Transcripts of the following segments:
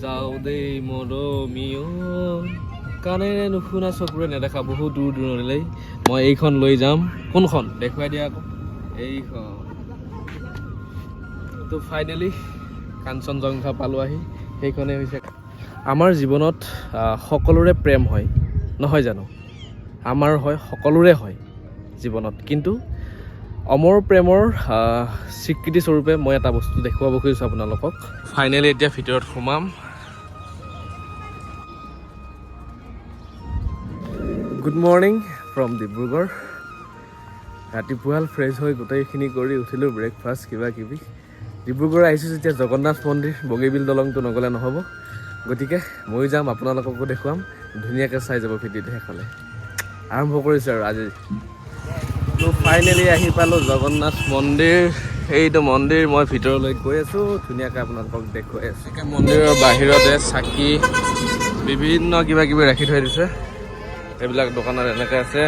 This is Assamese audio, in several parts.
যাওঁ দেই মৰমী অ, কাণেৰে নুশুনা, চকুৰে নেদেখা বহু দূৰ দূৰণিলৈ মই এইখন লৈ যাম। কোনখন দেখুৱাই দিয়া আকৌ? এইখন। তো ফাইনেলি কাঞ্চনজংঘা পালোঁ আহি। সেইখনেই হৈছে। আমাৰ জীৱনত সকলোৰে প্ৰেম হয়, নহয় জানো? আমাৰ হয়, সকলোৰে হয় জীৱনত। কিন্তু অমৰ প্ৰেমৰ স্বীকৃতিস্বৰূপে মই এটা বস্তু দেখুৱাব খুজিছোঁ আপোনালোকক। ফাইনেলি এতিয়া ভিতৰত সোমাম। Good morning from Dibrugarh. ৰাতিপুৱা ফ্ৰেছ হৈ গোটেইখিনি কৰি উঠিলোঁ, ব্ৰেকফাষ্ট কিবা কিবি। ডিব্ৰুগড় আহিছোঁ যেতিয়া জগন্নাথ মন্দিৰ, বগীবিল দলংটো নগ'লে নহ'ব। গতিকে ময়ো যাম, আপোনালোককো দেখুৱাম। ধুনীয়াকৈ চাই যাব ভিডিঅ'টো শেষলৈ। আৰম্ভ কৰিছোঁ আৰু আজি। তো ফাইনেলি আহি পালোঁ জগন্নাথ মন্দিৰ। এইটো মন্দিৰ, মই ভিতৰলৈ গৈ আছোঁ, ধুনীয়াকৈ আপোনালোকক দেখুৱাই আছোঁ। মন্দিৰৰ বাহিৰতে চাকি, বিভিন্ন কিবা কিবি ৰাখি থৈ দিছে। এইবিলাক দোকানত এনেকৈ আছে।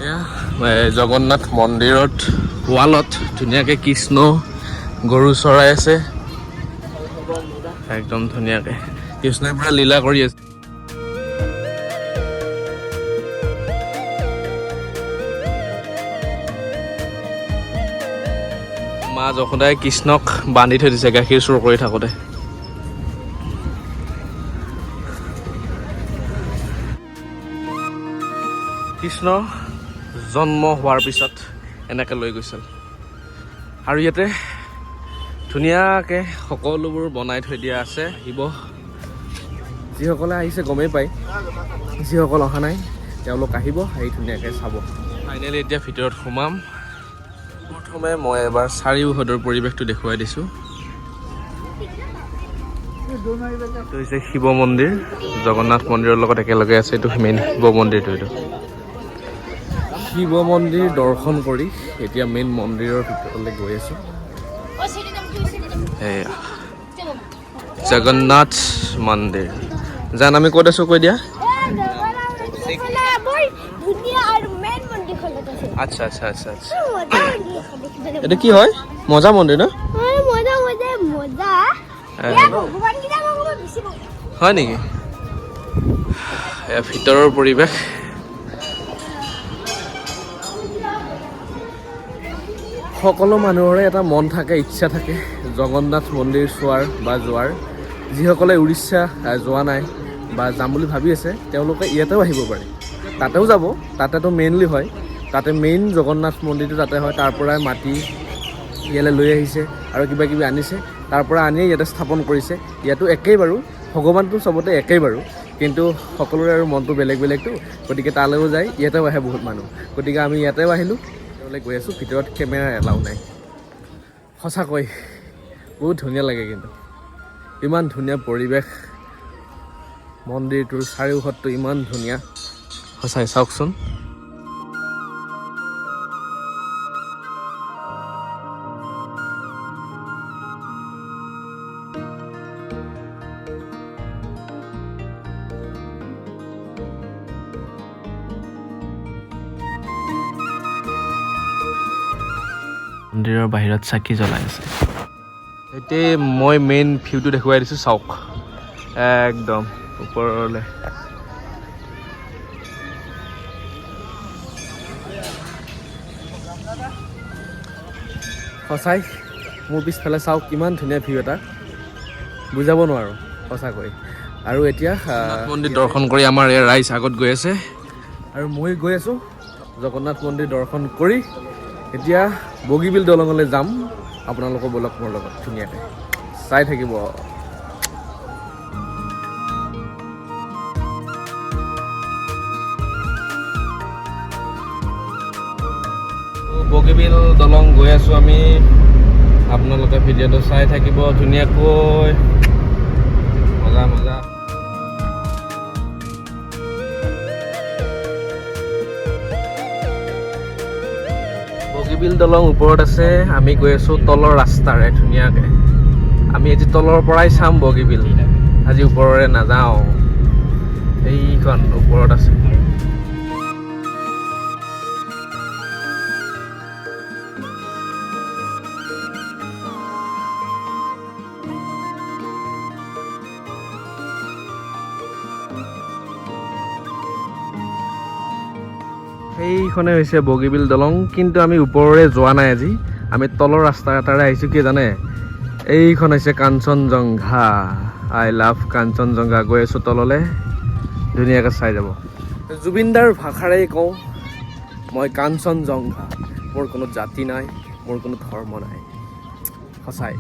এয়া এই জগন্নাথ মন্দিৰত ৱালত ধুনীয়াকৈ কৃষ্ণ গৰু চৰাই আছে, একদম ধুনীয়াকৈ কৃষ্ণই পুৰা লীলা কৰি আছে। মা যশোদাই কৃষ্ণক বান্ধি থৈ দিছে গাখীৰ চুৰ কৰি থাকোঁতে। কৃষ্ণ জন্ম হোৱাৰ পিছত এনেকৈ লৈ গৈছিল। আৰু ইয়াতে ধুনীয়াকৈ সকলোবোৰ বনাই থৈ দিয়া আছে। আহিব যিসকলে আহিছে গমেই পায়, যিসকল অহা নাই তেওঁলোক আহিব, আহি ধুনীয়াকৈ চাব। ফাইনেলি এতিয়া ভিতৰত সোমাম। প্ৰথমে মই এবাৰ চাৰিওহদৰ পৰিৱেশটো দেখুৱাই দিছোঁ। এইটো হৈছে শিৱ মন্দিৰ, জগন্নাথ মন্দিৰৰ লগত একেলগে আছে। এইটো মেইন শিৱ মন্দিৰটো। এইটো শিৱ মন্দিৰ দৰ্শন কৰি এতিয়া মেইন মন্দিৰৰ ভিতৰলৈ গৈ আছোঁ। এয়া জগন্নাথ মন্দিৰ। জান, আমি ক'ত আছোঁ কৈ দিয়া। বৰ ধুনীয়া আৰু মেইন মন্দিৰখনত আছে। আচ্ছা। মজা মন্দিৰ এখন দেখিবলৈ। এইটো কি হয়? মজা মন্দিৰ ন? মজা মজা মজা। ইয়াৰ ভগৱানকেইটা মোক অকণমান বেছি ভাল লাগে। হয় নেকি? এয়া ভিতৰৰ পৰিৱেশ। সকলো মানুহৰে এটা মন থাকে, ইচ্ছা থাকে জগন্নাথ মন্দিৰ চোৱাৰ বা যোৱাৰ। যিসকলে উৰিষ্যা যোৱা নাই বা যাম বুলি ভাবি আছে, তেওঁলোকে ইয়াতেও আহিব পাৰে, তাতেও যাব। তাতেতো মেইনলি হয়, তাতে মেইন জগন্নাথ মন্দিৰটো তাতে হয়। তাৰ পৰাই মাটি ইয়ালৈ লৈ আহিছে আৰু কিবা কিবি আনিছে, তাৰ পৰা আনিয়ে ইয়াতে স্থাপন কৰিছে। ইয়াতো একেই বাৰু, ভগৱানটো চবতে একেই বাৰু, কিন্তু সকলোৰে আৰু মনটো বেলেগ বেলেগতো। গতিকে তালৈও যায়, ইয়াতেও আহে বহুত মানুহ। গতিকে আমি ইয়াতেও আহিলোঁ, তেওঁলৈ গৈ আছোঁ। ভিতৰত কেমেৰা এলাউ নাই। সঁচাকৈ বহুত ধুনীয়া লাগে কিন্তু, ইমান ধুনীয়া পৰিৱেশ। মন্দিৰটোৰ চাৰিওহতটো ইমান ধুনীয়া, সঁচাই চাওকচোন। মন্দিৰৰ বাহিৰত চাকি জ্বলাই আছে। এতিয়া মই মেইন ভিউটো দেখুৱাই দিছোঁ, চাওক একদম ওপৰলৈ। সঁচাই মোৰ পিছফালে চাওক, কিমান ধুনীয়া ভিউ এটা, বুজাব নোৱাৰোঁ সঁচাকৈ। আৰু এতিয়া মন্দিৰ দৰ্শন কৰি আমাৰ ইয়াৰ ৰাইজ আগত গৈ আছে আৰু মই গৈ আছোঁ। জগন্নাথ মন্দিৰ দৰ্শন কৰি এতিয়া বগীবিল দলঙলৈ যাম। আপোনালোকো ব'লক মোৰ লগত, ধুনীয়াকৈ চাই থাকিব। বগীবিল দলং গৈ আছোঁ আমি। আপোনালোকে ভিডিঅ'টো চাই থাকিব ধুনীয়াকৈ। মজা মজা। বগীবিল দলং ওপৰত আছে, আমি গৈ আছোঁ তলৰ ৰাস্তাৰে ধুনীয়াকৈ। আমি আজি তলৰ পৰাই চাম বগীবিল, আজি ওপৰৰে নাযাওঁ। এইখন ওপৰত আছে। এইখনে হৈছে বগীবিল দলং। কিন্তু আমি ওপৰৰে যোৱা নাই আজি, আমি তলৰ ৰাস্তা এটাৰে আহিছোঁ। কি জানে, এইখন হৈছে কাঞ্চনজংঘা। I love Kanchenjunga. গৈ আছোঁ তললৈ, ধুনীয়াকৈ চাই যাব। জুবিনদাৰ ভাষাৰেই কওঁ, মই কাঞ্চনজংঘা, মোৰ কোনো জাতি নাই, মোৰ কোনো ধৰ্ম নাই। সঁচাই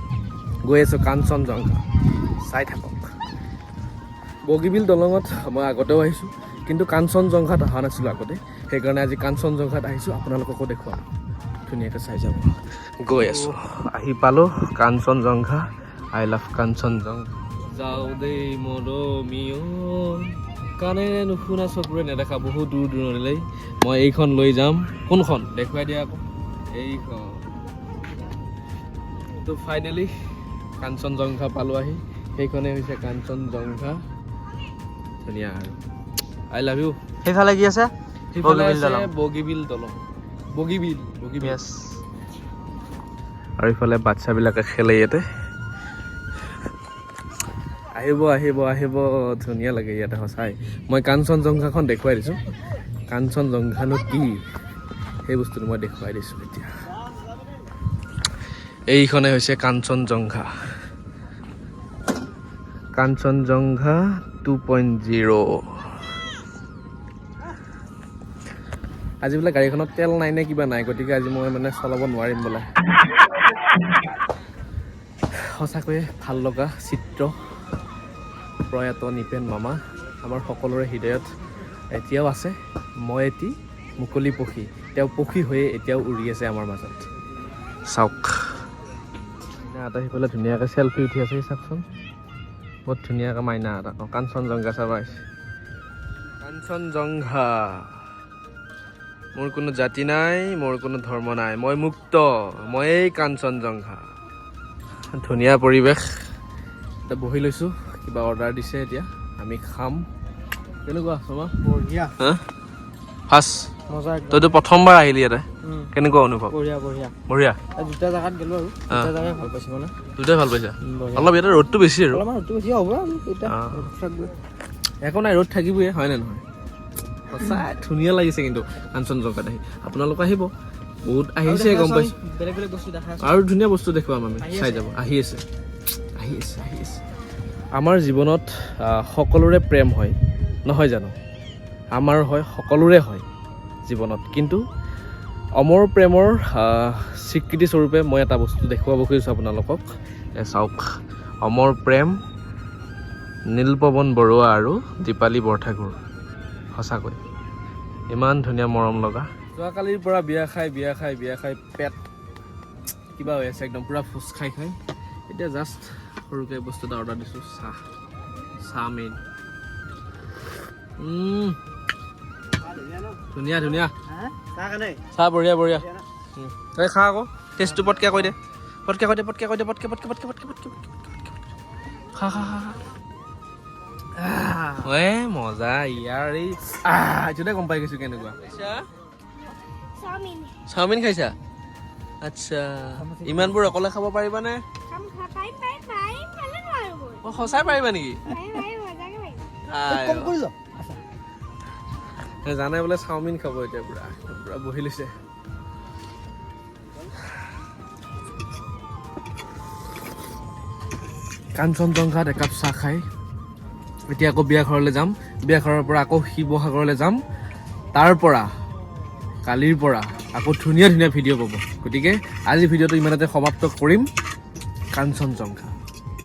গৈ আছোঁ কাঞ্চনজংঘা, চাই থাকক। বগীবিল দলঙত মই আগতেও আহিছোঁ, কিন্তু কাঞ্চনজংঘাত অহা নাছিলোঁ আগতে। সেইকাৰণে আজি কাঞ্চনজংঘাত আহিছোঁ, আপোনালোককো দেখুৱাম। ধুনীয়াকৈ চাই যাব। গৈ আছোঁ, আহি পালোঁ কাঞ্চনজংঘা। I love Kanchenjunga. যাওঁ দেই মৰমী ঐ, কাণেৰে নুশুনা, চকুৰে নেদেখা বহু দূৰ দূৰণিলৈ মই এইখন লৈ যাম। কোনখন দেখুৱাই দিয়া আকৌ, এইখন। তো ফাইনেলি কাঞ্চনজংঘা পালোঁ আহি। সেইখনেই হৈছে কাঞ্চনজংঘা। ধুনীয়া আৰু I love you. সেইফালে কি আছে? সেইফালে বগীবিল আছে দলং। বগীবিল দলং, বগীবিল, বগীবিল। য়েছ। আৰু ইফালে বাচ্ছাবিলাকে খেলে ইয়াতে। আহিব, আহিব, আহিব। ধুনীয়া লাগে ইয়াতে সঁচাই। মই কাঞ্চনজংঘাখন দেখুৱাই দিছোঁ। কাঞ্চনজংঘানো কি, সেই বস্তুটো মই দেখুৱাই দিছোঁ এতিয়া। এইখনে হৈছে কাঞ্চনজংঘা, কাঞ্চনজংঘা 2.0। আজি বোলে গাড়ীখনত তেল নাই নে কিবা নাই, গতিকে আজি মই মানে চলাব নোৱাৰিম বোলে। সঁচাকৈয়ে ভাল লগা চিত্ৰ। প্ৰয়াত নিপেন মামা আমাৰ সকলোৰে হৃদয়ত এতিয়াও আছে। মই এটি মুকলি পক্ষী, তেওঁ পক্ষী হৈয়ে এতিয়াও উৰি আছে আমাৰ মাজত। চাওক, মাইনা এটা সিফালে ধুনীয়াকৈ চেলফি উঠি আছে, চাওকচোন। বহুত ধুনীয়াকৈ মাইনা এটা কাঞ্চনজংঘা চাব আহিছে। কাঞ্চনজংঘা। মোৰ কোনো জাতি নাই, মোৰ কোনো ধৰ্ম নাই, মই মুক্ত, মই এই কাঞ্চনজংঘা। ধুনীয়া পৰিৱেশ। এতিয়া বহি লৈছোঁ, কিবা অৰ্ডাৰ দিছে, এতিয়া আমি খাম। কেনেকুৱা চমা? বঢ়িয়া। হা, ফাৰ্ষ্ট মজা একদম। তইতো প্ৰথমবাৰ আহিলি ইয়াতে, কেনেকুৱা অনুভৱ? বঢ়িয়া, বঢ়িয়া। বঢ়িয়া। এই দুটা জেগাত গ'লো আৰু দুটা জেগাই ভাল পাইছোঁ মানে। দুটাই ভাল পাইছা? বঢ়িয়া। অলপ ইয়াতে ৰ'দটো বেছি আৰু। অলপমান ৰ'দটো বেছি হ'ব আৰু এতিয়া ৰ'দ থাকিবই। একো নাই, ৰ'দ থাকিবই, হয় নে নহয়? সঁচাই ধুনীয়া লাগিছে কিন্তু কাঞ্চনজংঘাত আহি। আপোনালোক আহিব, বহুত আহিছে গম পাইছোঁ। বেলেগ বেলেগ বস্তু দেখাই আছো। আৰু ধুনীয়া বস্তু দেখুৱাম আমি। আহি চাই আছে। যাব। আহি আছে, আহি আছে, আহি আছে। আমাৰ জীৱনত সকলোৰে প্ৰেম হয়, নহয় জানো? আমাৰ হয়, সকলোৰে হয় জীৱনত। কিন্তু অমৰ প্ৰেমৰ স্বীকৃতিস্বৰূপে মই এটা বস্তু দেখুৱাব খুজিছোঁ আপোনালোকক। চাওক, অমৰ প্ৰেম, নীলপৱন বৰুৱা আৰু দীপালী বৰঠাকুৰ। সঁচাকৈ ইমান ধুনীয়া মৰম লগা। যোৱাকালিৰ পৰা বিয়া খাই, বিয়া খাই, বিয়া খাই পেট কিবা হৈ আছে একদম, পূৰা ফোচ খাই খাই। এতিয়া জাষ্ট সৰুকৈ বস্তু এটা অৰ্ডাৰ দিছোঁ, চাহ, চাহ মেইন। ধুনীয়া ধুনীয়া চাহ, বঢ়িয়া বঢ়িয়া। তই খা আকৌ, টেষ্টটো পটকে কৈ দে, পটকে কৈ দে, পটকে কৈ দে, পটকে, পটকে, পটকে, পটকে, পটকে, পটকে, পটকে। খা, খা, খা, খা। এ মজা। ইয়াৰ এই এইটোতে গম পাই গৈছো কেনেকুৱা। চাওমিন। চাওমিন খাইছা? আচ্ছা, ইমানবোৰ অকলে খাব পাৰিবানে? খাম, খা, পাৰিম, পাৰিম, পাৰিম। পালে নোৱাৰো মই? অ, সঁচাই পাৰিবা নেকি? পাৰিম, পাৰিম, মজাকে পাৰিম। আই, কৰি ল। জানে বোলে চাওমিন খাব এতিয়া, পুৰা পুৰা বহি লৈছে। কাঞ্চনজংঘাত একাপ চাহ খাই এতিয়া আকৌ বিয়া ঘৰলৈ যাম। বিয়া ঘৰৰ পৰা আকৌ শিৱসাগৰলৈ যাম। তাৰ পৰা কালিৰ পৰা আকৌ ধুনীয়া ধুনীয়া ভিডিঅ' পাব। গতিকে আজি ভিডিঅ'টো ইমানতে সমাপ্ত কৰিম। কাঞ্চনজংঘা।